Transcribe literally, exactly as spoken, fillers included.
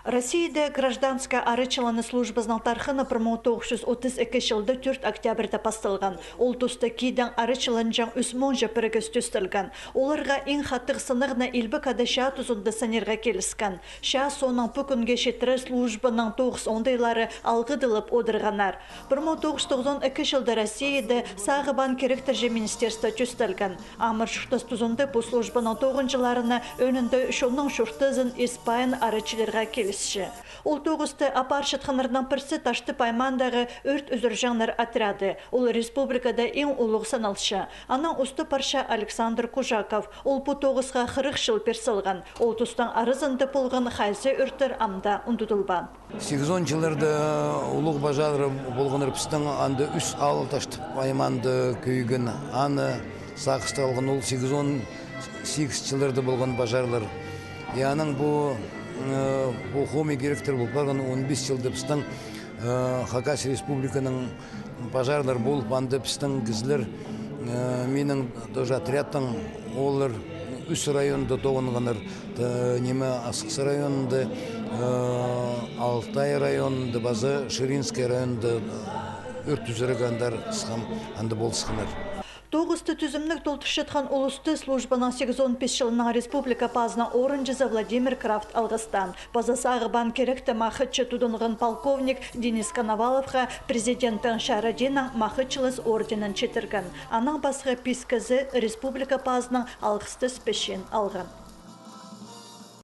Россияда гражданскай арачыланыс службазының тархыны пір муң тоғыс чӱс отыс ікі чылда тӧрт октябрьда пасталған. Ол туста кидең арачыланҷаң ӱс муңҷа пірігіс тӧстелген. Оларға иң хатығ сынағны Илбек Ада чаа тузында санирға киліскен. Чаа соонаң пу кӱнге читіре службаның тоғыс оңдайлары алғыдылып одырғаннар. Пір муң тоғыс чӱс тоғызон ікі чылда Россияда сағыбаан киректерҷе министерство тӧстелген. Амыр чуртас тузында пу службаның тоғынҷыларына ӧӧнінде чонның чуртазын, ис-пайын арачылирға килісче. Ол тоғысты апарчатханнарның пірсі Таштып аймаандағы ӧрт ӱзӱрҷеңнер отряды. Ол республикада иң улуғ саналча. Анаң устап парча Александр Кужаков. Ол пу тоғысха хырых чыл пир салған. Ол тустың аразында полған хайзы ӧрттер ам даа ундудылбаан. Сигізон чылларда улуғ пожарлар полғаннар пістің, анда ӱс аал Таштып аймаанда кӧйген, аны сағысха алған. Ол сигізон сигіс чылларда полған пожарлар. И анаң пу, э, пу хомай киректер пол парған он пис чылда пістің, э, Хакас Республиканың пожарлар полып, анда пістің кізілер, э, минің тоже отрядтың ооллар ӱс районда тоғынғаннар, ниме, Асхыс районында, э, Алтай районында, паза Ширинский районында ӧрт ӱзӱрерге андар сыххам, анда полысханнар. Тоғысты тӱзімніг толдырчатхан улусты службаның сигізон пис чылының республика пазының орынҷызы Владимир Крафт алғыстаан. Паза сағыбаан киректі махачы тудынған полковник Денис Коноваловха президенттің чарыдиинаң Махачылас орденін читірген. Анаң пасха пис кізі республика пазының алғыстас пісчиин алған.